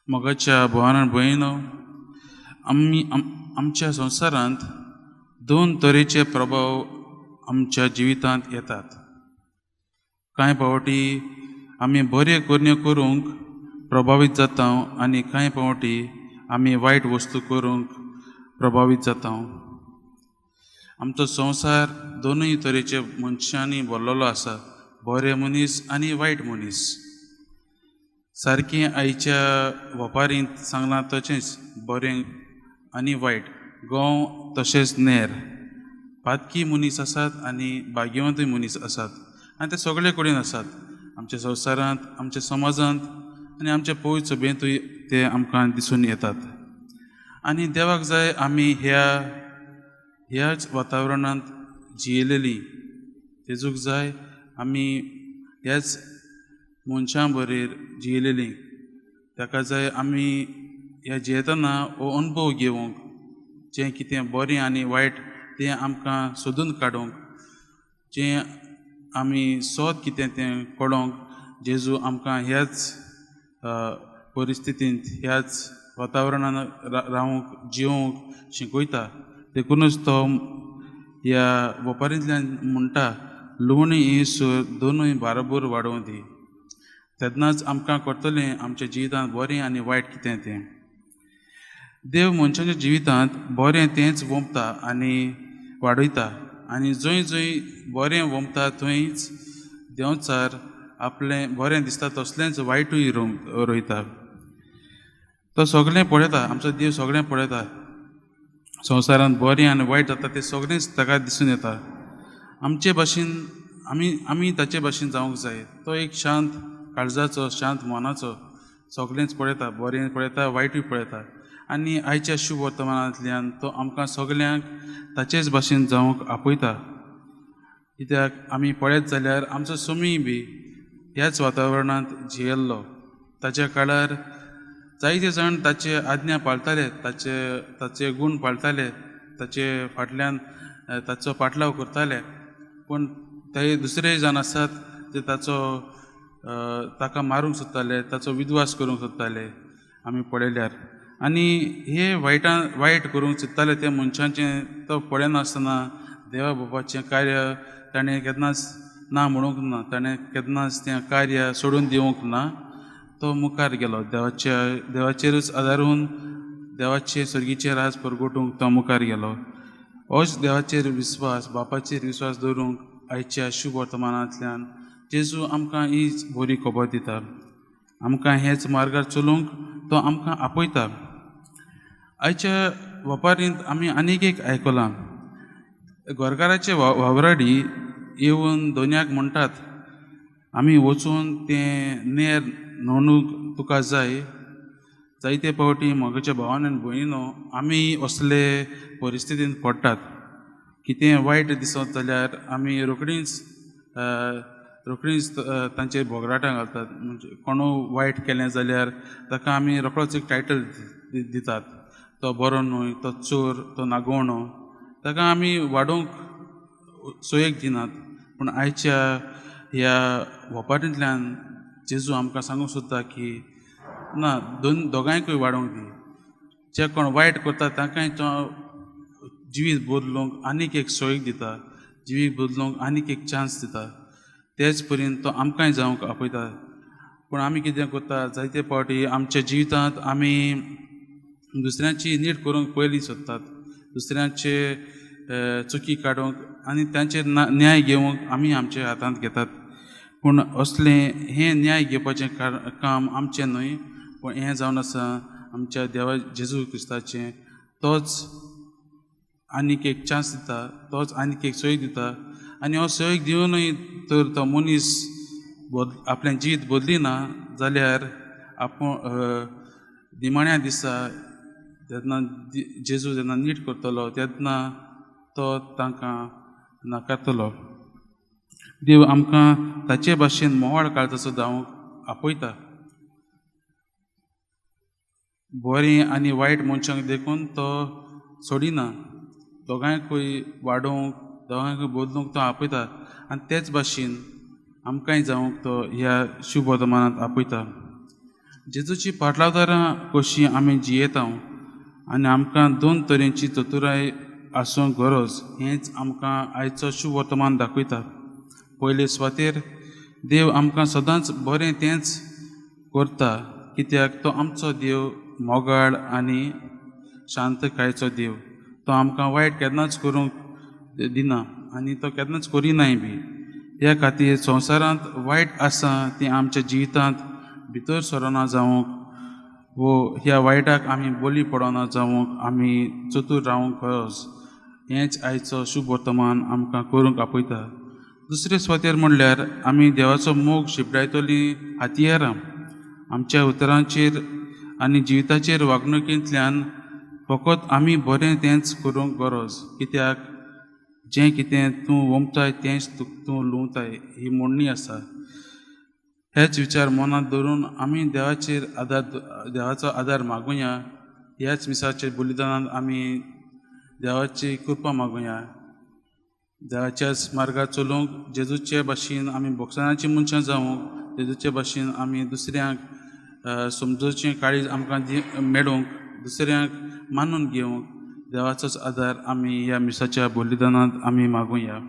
मोगाच्या भोवान भयणो, आमी आमच्या संवसारांत दोन तरेचे प्रभाव आमच्या जिवितांत येतात. कांय फावटी आमी बरे करण्यो करूंक प्रभावीत जाता आनी कांय फावटी आमी वायट वस्तू करूंक प्रभावीत जाता. आमचो संवसार दोनूय तरेचे मनशांनी भरलेलो आसा, बरे मनीस आनी वायट मनीस. सारकें आयच्या वपारींत सांगलां तशेंच बरें आनी वायट, गंव तशेंच नेर, पातकी मनीस आसात आनी भाग्यवंतूय मनीस आसात आनी ते सगळे कडेन आसात आमच्या संवसारांत, आमच्या समाजांत आनी आमच्या पवित्र सभेंतूय ते आमकां दिसून येतात. आनी देवाक जाय आमी ह्याच वातावरणांत जियेलेली, तेजूक जाय आमी ह्याच मनशां बरेर जियेलेली. ताका जाय आमी ह्या जियेतना हो अणभव घेवंक, जें कितें बरें आनी वायट तें आमकां सोदून काडूंक, जें आमी सोद कितें तें कळोंक जेजू आमकां ह्याच परिस्थितींत, ह्याच वातावरणांत रावंक, जिवोंक शिकयता. देखुनूच तो ह्या वपारींतल्यान म्हणटा, लुवणी ही सूर दोनूय बाराबोर वाडोवं दी. तेन्नाच आमकां कळटलें आमच्या जिवितांत बरें आनी वायट कितें तें. देव मनशाच्या जिवितांत बरें तेंच वोंपता आनी वाडयता आनी जंय जंय बरें वोंपता थंयच देंवचार आपलें बरें दिसता तसलेंच वायटूय रोयता. तो सगळें पळयता, आमचो देव सगळें पळयता. संवसारांत बरें आनी वायट जाता तें सगळेंच ताका दिसून येता. आमचे भाशेन आमी ताचे भाशेन जावंक जाय. तो एक शांत काळजाचो, शांत मनाचो, सगळेंच पळयता, बरें पळयता, वायटूय पळयता. आनी आयच्या शुभ वर्तमानांतल्यान तो आमकां सगल्यांक ताचेच भाशेन जावंक आपयता. कित्याक आमी पळयत जाल्यार आमचो सोमी बी ह्याच वातावरणांत जियेल्लो. ताच्या काळार जायते जाण ताचे आज्ञा पाळटाले, ताचे गूण पाळटाले, ताचे फाटल्यान ताचो पाटलाव करताले. पूण ते दुसरे जाण आसात ते ताचो ताका मारूंक सोदताले, ताचो विद्वास करूंक सोदताले आमी पळयल्यार. आनी हे वायट करूंक चिंत्ताले ते मनशांचें तो पळयनासतना देवा बापाचें कार्य ताणें केन्नाच ना म्हणूंक ना, ताणें केन्नाच तें कार्य सोडून दिवंक ना. तो मुखार गेलो, देवाचेरूच आदारून देवाचे सर्गीचे राज परगटूंक तो मुखार गेलो. होच देवाचेर विस्वास, बापाचेर विस्वास दवरूंक आयच्या शुभ वर्तमानांतल्यान जेजू आमकां हीच बरी खबर दिता. आमकां हेच मार्गार चलूंक तो आमकां आपयता. आयच्या वपारींत आमी आनीक एक आयकलां, गोरकाराचे वावराडी येवन दोनयाक म्हणटात, आमी वचून तें नेर न्होणूंक तुका जाय. जायते फावटी म्हज्या भावान आनी भयणीनो आमी असले परिस्थितींत पडटात. कितें वायट दिसत जाल्यार आमी रोखडीच तांचेर भोगराटां घालतात. म्हणजे कोणू वायट केलें जाल्यार ताका आमी रोखडोच एक टायटल दितात, तो बरो न्हय, तो चोर, तो नागोवणो. ताका आमी वाडोवंक सोयेक दिनात. पूण आयच्या ह्या वपारींतल्यान जेजू आमकां सांगूंक सोदता की ना, दोगांयकूय वाडोवंक दी. जे कोण वायट करता तांकांय तो जिवीत बदलूंक आनीक एक सोयीक दिता, जिवीत बदलूंक आनीक एक चान्स दिता. तेच परीन तो आमकांय जावंक आपयता. पूण आमी कितें करता, जायते फावटी आमच्या जिवितांत आमी दुसऱ्यांची नीट करूंक पयलीं सोदतात, दुसऱ्यांचे चुकी काडूंक आनी तांचेर न्याय घेवंक आमी आमच्या हातांत घेतात. पूण असलें हें न्याय घेवपाचें काम आमचें न्हय, पूण हें जावन आसा आमच्या देवा जेजू क्रिस्ताचें. तोच आनीक एक चान्स दिता, तोच आनीक एक सोय दिता. आनी हो सोय दिवनूय तर तो मनीस आपलें जिवीत बदलिना जाल्यार आपूण निमाण्या दिसा जेन्ना जेजू जेन्ना नीट करतलो तेन्ना तो तांकां नाकारतलो. देव आमकां ताचे भाशेन मोवाळ काळजाचो जावंक आपयता. बरें आनी वायट मनशांक देखून तो सोडिना, दोगांयकूय वाडोवंक, दोगांयकूय बदलूंक तो आपयता. आनी तेच भाशेन आमकांय जावंक तो ह्या शुभ वर्तमानांत आपयता. जेजूची पाटलावदारां कशी आमी जियेता आनी आमकां दोन तरेची चतुराय आसूंक गरज हेंच आमकां आयचो शुभ वर्तमान दाखयता. पयले सुवातेर देव आमकां सदांच बरें तेंच करता, कित्याक तो आमचो देव मोगाळ आनी शांतकायेचो देव. तो आमकां वायट केन्नाच करूंक दिना आनी तो केन्नाच करिनाय बी. ह्या खातीर संवसारांत वायट आसा तें आमच्या जिवितांत भितर सरना जावंक वो ह्या वायटाक आमी बली पडना जावंक आमी चतूर रावंक गरज. हेंच आयचो शुभ वर्तमान आमकां करूंक आपयता. दुसरे सुवातेर म्हणल्यार आमी देवाचो मोग शिंपडायतलीं हातयारां आमच्या उतरांचेर आनी जिविताचेर वागणुकेंतल्यान फकत आमी बरें तेंच करूंक गरज, कित्याक जें कितें तूं वमताय तेंच तूं लुंवताय ही म्हणणी आसा. हेच विचार मनांत धरून आमी देवाचेर आदार देवाचो आदार मागुया. ह्याच मिसाच्या बलिदानांत आमी देवाची कृपा मागुया. देवाच्याच मार्गार चलूंक जेजूचे भाशेन आमी भोगसणाची मनशां जावंक, जेजूचे भाशेन आमी दुसऱ्यांक समजूचें काळीज आमकां मेळूंक, दुसऱ्यांक मानून घेवंक देवाचोच आदार आमी ह्या मिसाच्या बलिदानांत आमी मागुया.